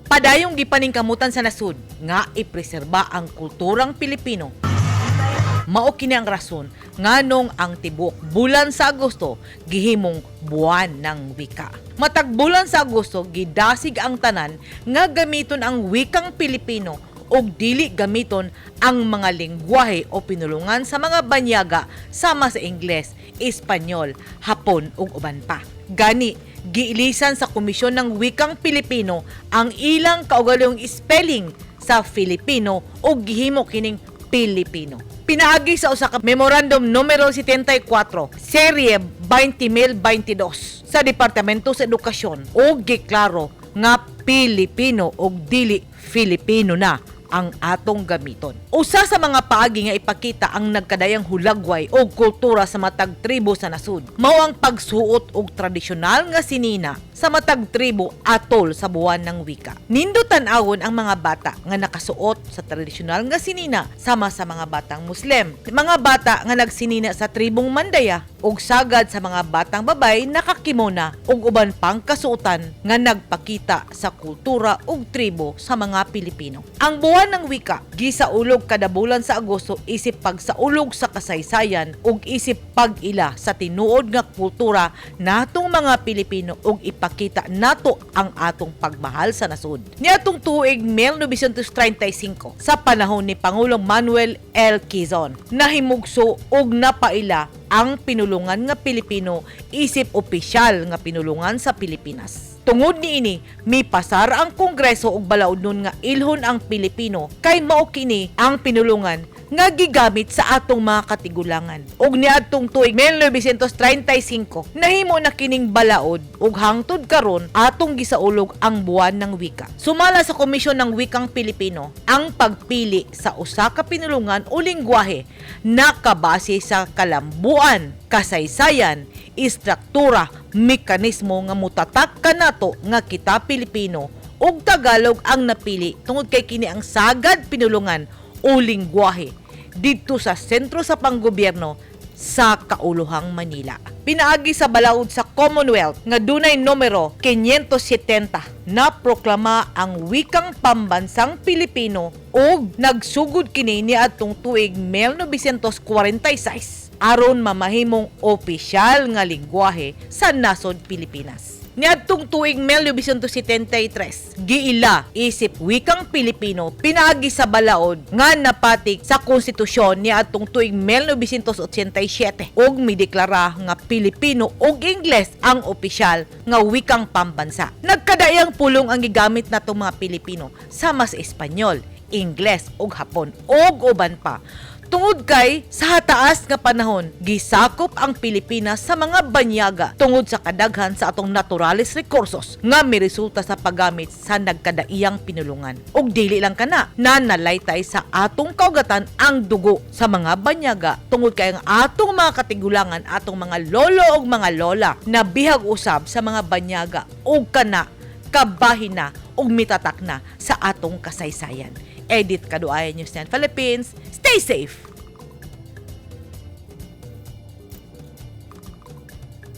Padayong gipaningkamutan sa nasud nga ipreserba ang kulturang Pilipino. Mao kini ang rason nganong ang tibuok bulan sa Agosto gihimong Buwan ng Wika. Matag bulan sa Agosto, gidasig ang tanan nga gamiton ang wikang Pilipino ug dili gamiton ang mga lingwahe o pinulungan sa mga banyaga sama sa Ingles, Espanyol, Hapon ug uban pa. Gani, giilisan sa Komisyon ng Wikang Pilipino ang ilang kaugalingong spelling sa Filipino ug gihimo kining Pilipino. Pinaagi sa usa ka Memorandum numero 74, Serye 20022 sa Departamento sa Edukasyon ug giklaro nga Pilipino ug dili Filipino na ang atong gamiton. Usa sa mga paagi nga ipakita ang nagkadayang hulagway o kultura sa matag tribo sa nasud, mao ang pagsuot og tradisyonal nga sinina sa matag tribo atol sa Buwan ng Wika. Nindot tan-awon ang mga bata nga nakasuot sa tradisyonal nga sinina sama sa mga batang Muslim, mga bata nga nagsinina sa tribong Mandaya ug sagad sa mga batang babay nakakimona ug uban pang kasuotan nga nagpakita sa kultura ug tribo sa mga Pilipino. Ang Buwan ng Wika gisaulog kada bulan sa Agosto isip pagsaulog sa kasaysayan ug isip pag-ila sa tinuod nga kultura natong mga Pilipino ug ipakita nato ang atong pagmahal sa nasud. Niadtong tuig 1935, sa panahon ni Pangulong Manuel L. Quezon, nahimugso ug napaila ang pinulungan nga Pilipino isip opisyal nga pinulungan sa Pilipinas. Tungod niini, mipasar ang Kongreso og balaodnon nga ilhon ang Pilipino kay mao kini ang pinulungan nga gigamit sa atong mga katigulangan. Ug niadtong tuig 1935, nahimo na kining balaod ug hangtod karon atong gisaulog ang Buwan ng Wika. Sumala sa Komisyon ng Wikang Pilipino, ang pagpili sa usa ka pinulungan o lingwahe nakabase sa kalambuan, kasaysayan, istruktura, mekanismo nga mutatak kanato nga kita Pilipino, ug Tagalog ang napili tungod kay kini ang sagad pinulungan o lingwahe didto sa sentro sa panggobyerno sa kauluhang Manila. Pinaagi sa balaod sa Commonwealth nga dunay numero 570, na proklama ang wikang pambansang Pilipino ug nagsugod kini niadtong tuig 1946 aron mamahimong opisyal nga lingwahe sa nasod Pilipinas. Niadtong tuig 1973, giila isip wikang Pilipino pinaagi sa balaod nga napatik sa konstitusyon niadtong tuig 1987 ug mideklara nga Pilipino ug Ingles ang opisyal nga wikang pambansa. Nagkadaiyang pulong ang gigamit natong mga Pilipino sama sa Espanyol, Ingles ug Hapon ug uban pa. Tungod kay sa hataas nga panahon, gisakop ang Pilipinas sa mga banyaga tungod sa kadaghan sa atong naturales recursos nga miresulta sa paggamit sa nagkadaiyang pinulungan. Ug dili lang kana, nanalaytay sa atong kaugatan ang dugo sa mga banyaga tungod kay ang atong mga katigulangan, atong mga lolo ug mga lola, nabihag usab sa mga banyaga ug kana kabahin na ug mitatak na sa atong kasaysayan. Edith Kaduaya, News 10 Philippines. Stay safe!